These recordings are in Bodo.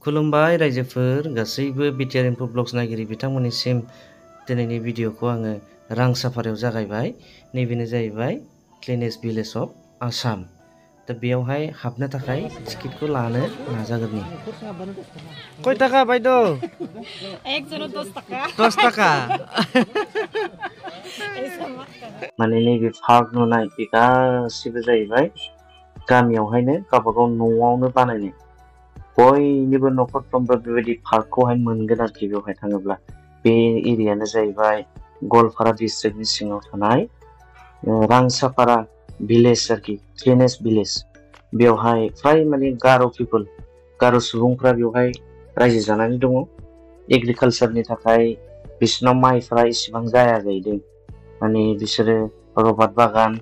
खुलुमबाय रायजोफोर गासैबो बिटिआर इनफो ब्लग्स नायगिरि बिथांमोननिसिम दिनैनि भिडिअखौ आङो रांसाफारायाव जागायबाय। नैबेनो जाहैबाय क्लिनेस्ट भिलेज अफ आसाम। दा बेयावहाय हाबनो थाखाय टिकेटखौ लानो नाजागोरनि। कय टाका बायद'? एक जन 10 टाका। 10 टाका। माने नैबे पार्क नुनाय बे गासिबो जाहैबाय गामियावहायनो गावबागाव न'आवनो बानायनाय। बयनिबो न'खरफ्रोमबो बेबायदि पार्कखौहाय मोनगोन आरोखि बेवहाय थाङोब्ला। बे एरियानो जाहैबाय गवालपारा डिस्ट्रिक्टनि सिङाव थानाय रांसाफारा भिलेज आरोखि, क्लिनेस्ट भिलेज। बेवहाय फ्राय माने गार' पिपोल, गार' सुबुंफ्रा बेवहाय रायजो जानानै दङ। एग्रिकालसारनि थाखाय बिसोरनाव माइफ्रा इसेबां जाया जाहैदों। माने बिसोरो रबार बागान,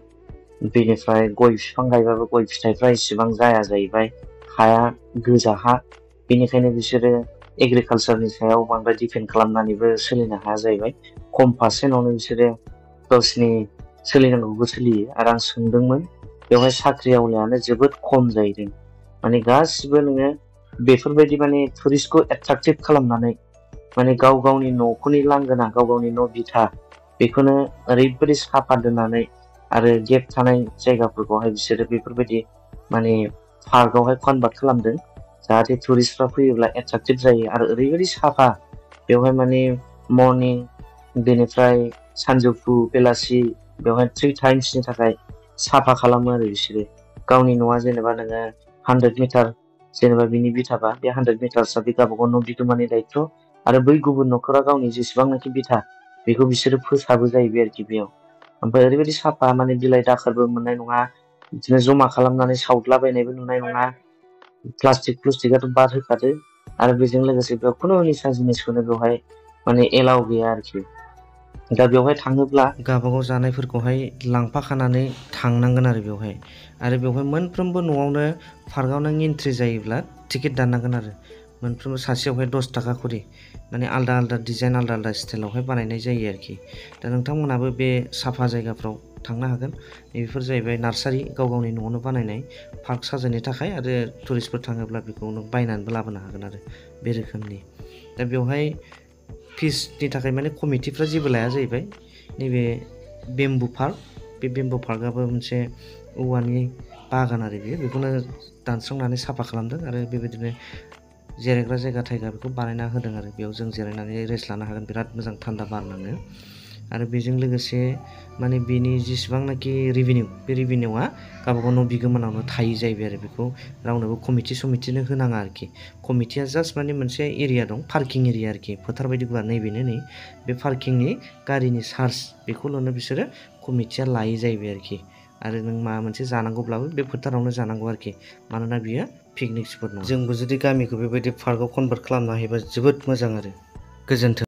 बेनिफ्राय गय बिफां गायबाबो गय फिथाइफ्रा इसेबां जाया जाहैबाय। हाया गोजा हा, बेनिखायनो बिसोरो एग्रिकालसारनि सायाव बांद्राय दिपेन्ड खालामनानैबो सोलिनो हाया जाहैबाय। खम पारसेन्टआवनो बिसोरो गावसिनि सोलिनांगौखौ सोलियो। आरो आं सोंदोंमोन, बेवहाय साख्रि आवलायानो जोबोद खम जाहैदों। माने गासिबो नोङो बेफोरबायदि माने टुरिस्टखौ एट्राक्टिभ खालामनानै माने गाव गावनि न'खरनि लांगोना, गाव गावनि न' बिथा बेखौनो ओरैबायदि साफा दोननानै आरो गेप थानाय जायगाफोरखौहाय बिसोरो बेफोरबायदि माने पार्कआवहाय कनभार्ट खालामदों, जाहाथे टुरिस्टफ्रा फैयोब्ला एट्राक्टिभ जायो। आरो ओरैबायदि साफा बेवहाय माने मर्निं, बेनिफ्राय सानजौफु, बेलासि बेवहाय 3 टाइम्सनि थाखाय साफा खालामो आरो बिसोरो। गावनि न'आ जेनेबा नोङो 100 मिटार जेनेबा बिनि बिथाबा, बे 100 मिटारसआ बे गावबागाव न' बिगोमानि दायथ'। आरो बै गुबुन न'खरा गावनि जेसेबांनाखि बिथा बेखौ बिसोरो फोसाबो जाहैबाय आरोखि बेयाव। ओमफ्राय ओरैबायदि साफा माने बिलाइ दाखोरबो मोननाय नङा, बिदिनो जमा खालामनानै सावद्लाबायनायबो नुनाय नङा। प्लास्टिकआथ' बाद होखादो। आरो बेजों लोगोसे बेयाव खुनु निसा जिनिसखौनो बेवहाय माने एलाउ गैया आरोखि। दा बेवहाय थाङोब्ला गावबागाव जानायफोरखौहाय लांफाखानानै थांनांगोन आरो बेवहाय। आरो बेवहाय मोनफ्रोमबो न'आवनो पार्कआव नों एन्ट्रि जायोब्ला टिकेट दाननांगोन आरो। मोनफ्रोमबो सासेयावहाय 10 टाका खरि। माने आलदा आलदा डिजाइन, आलदा आलदा स्टाइलावहाय बानायनाय जायो आरोखि। दा नोंथांमोनाबो बे साफा जायगाफ्राव थांनो हागोन। बेफोर जाहैबाय नार्सारि, गाव गावनि न'आवनो बानायनाय पार्क साजायनो थाखाय। आरो टुरिस्टफोर थाङोब्ला बेखौ नों बायनानैबो लाबोनो हागोन आरो बे रोखोमनि। दा बेवहाय फिसनि थाखाय माने कमिटिफ्रा जेबो लाया जाहैबाय। नैबे बेम्बु पार्क, बे बेम्बु पार्कआबो मोनसे औवानि बागान आरो बेयो। बेखौनो दानस्रांनानै साफा खालामदों। आरो बेबायदिनो जिरायग्रा जायगा थायगा बेखौ बानायना होदों आरो बेयाव जों जिरायनानै रेस्ट लानो हागोन। बिराद मोजां थान्दा बार नाङो। आरो बेजों लोगोसे माने बेनि जेसेबांनाखि रेभिनिउ, बे रेभिनिउआ गावबागाव न' बिगोमानावनो थायो जाहैबाय आरो। बेखौ रावनोबो कमिटि समिटिनो होनाङा आरोखि। कमिटिया जास्ट माने मोनसे एरिया दं, पार्किं एरिया आरोखि, फोथार बायदि गुवार। नैबेनो नै बे पार्किंनि गारिनि चार्ज बेखौल'नो बिसोरो कमिटिया लायो जाहैबाय आरोखि। आरो नों माबा मोनसे जानांगौब्लाबो बे फोथारावनो जानांगौ आरोखि, मानोना बियो पिकनिक स्पट नङा। जोंबो जुदि गामिखौ बेबायदि पार्कआव कनभार्ट खालामनो हायोबा जोबोद मोजां आरो। गोजोन्थों।